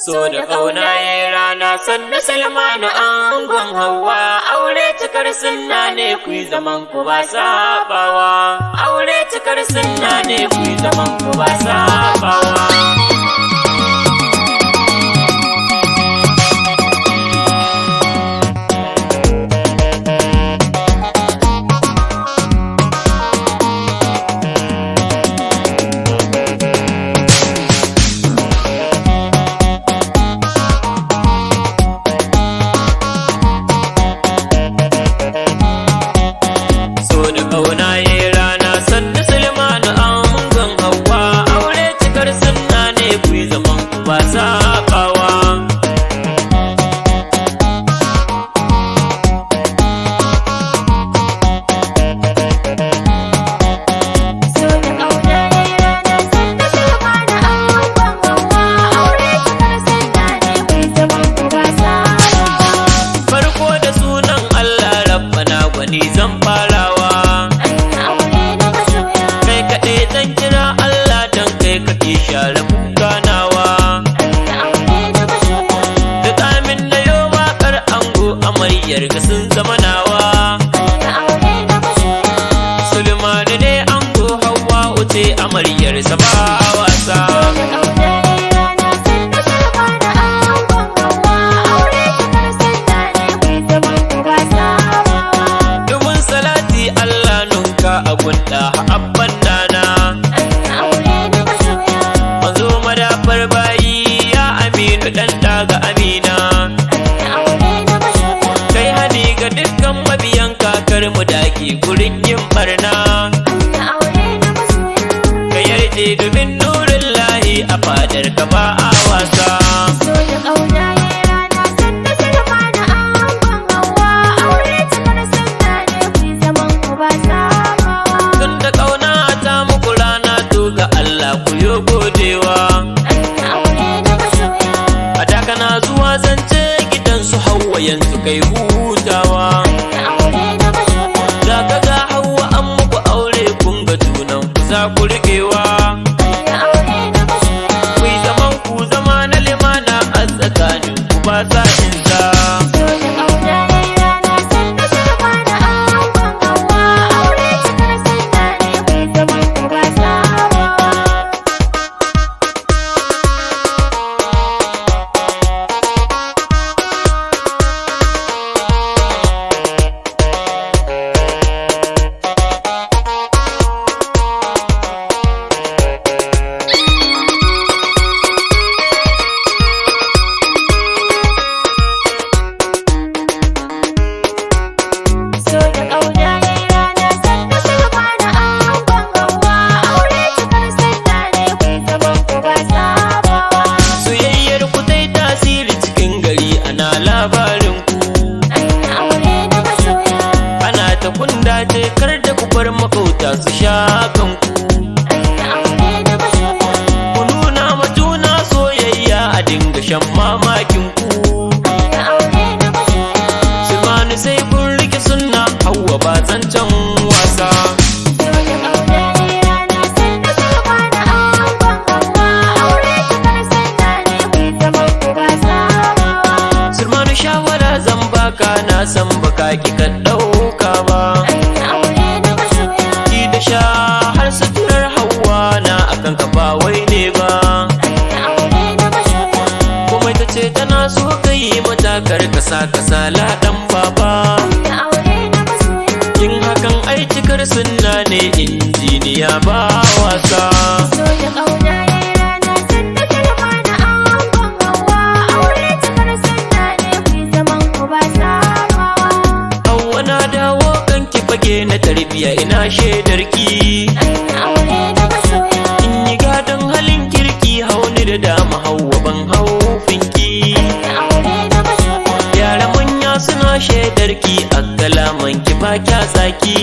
So da ƙauna ya rana sannu Salmanu angon Hauwa, aure cikar sunna ne ku yi zaman ku ba sabawa. Aure cikar sunna ne ku yi zaman ku ba sabawa. So da ƙauna ya rana sannu Salmanu angon Hauwa, aure cikar sunna ne ku yi zaman ku ba sabawa. So da ƙauna yayi rana sannu Salmanu angon Hauwa, aure cikar sunna ne ku yi zaman ku ba sabawa. Farko da sunan Allah Rabbana gwani zan farawa. An yi aure na masoya, Kai kaɗai zan kira Allah don kai kake share kuka nawa. an yi aure na masoya, Da tsamin na yo waƙar ango amaryar ga sun zama nawa. an yi aure na masoya. Sulmanu ne ango Hauwa uce amaryar sa ba wasa. So da ƙauna yayi rana sannu Salmanu angon Hauwa, aure cikar sunna ne ku yi zaman ku ba sabawa. Dubun salati Allah nunka a gunda abban nana. An yi aure na masoya, Manzo madafar bayi ya aminu ɗan ga amina. an yi aure na masoya. Kai hani ga dukkan mabiyan kakar mu dake gurin yin barna. An yi aure na masoya. Ka yarje domin nurin lahi a fadar ka ba a wasa. So da ƙauna yayi rana sannu Salmanu angon Hauwa, aure cikar sunna ne ku yi zaman ku ba sabawa. Tun da ƙauna ta muku rana to ga Allah ku yo godewa. An yi aure na masoya, A da kana zuwa zance gidan su Hauwa yanzu kai hutawa. an yi aure na masoya, Za ka ga Hauwa an muku aure kun ga junan ku za ku riƙewa. an yi aure na masoya. Ku yi zaman ku zama na limana a tsakanin ku ba sa insa. So da ƙauna yayi rana sannu Salmanu angon Hauwa, aure cikar sunna ne ku yi zaman ku ba sabawa. So da ƙauna yayi rana sannu Salmanu angon Hauwa, aure cikar sunna ne ku yi zaman ku ba sabawa. Soyayyar ku ta yi tasiri cikin gari ana labarin ku. An yi aure na masoya, Ana ta kunda ce kar da ku bar makauta su sha kanku. an yi aure na masoya, Ku nuna ma juna soyayya a dinga shan mamakin ku. an yi aure na masoya. Sulmanu sai kun rike sunna Hauwa ba zancen wasa. So da ƙauna yayi rana sannu Salmanu angon Hauwa, aure cikar sunna ne ku yi zaman ku ba sabawa. Sulmanu shawara zan baka na san baka ki ka ɗauka ba. An yi aure na masoya, Ki da sha har suturar Hauwa na akan ka ba wai ne ba. an yi aure na masoya, Komai ta ce tana so ka yi mata kar ka sa kasala ɗan baba. an yi aure na masoya. Yin hakan ai cikar sunna ne injiniya ba wasa. So da ƙauna yayi rana sannu Salmanu angon Hauwa, aure cikar sunna ne ku yi zaman ku ba sabawa. Hauwa na dawo kanki fage na tarbiya ina shaidarki. An yi aure na masoya, In yi gadon halin kirki hauni da dama Hauwa ban haufinki. an yi aure na masoya, Yara manya suna shaidarki a kalamanki ba kya tsaki.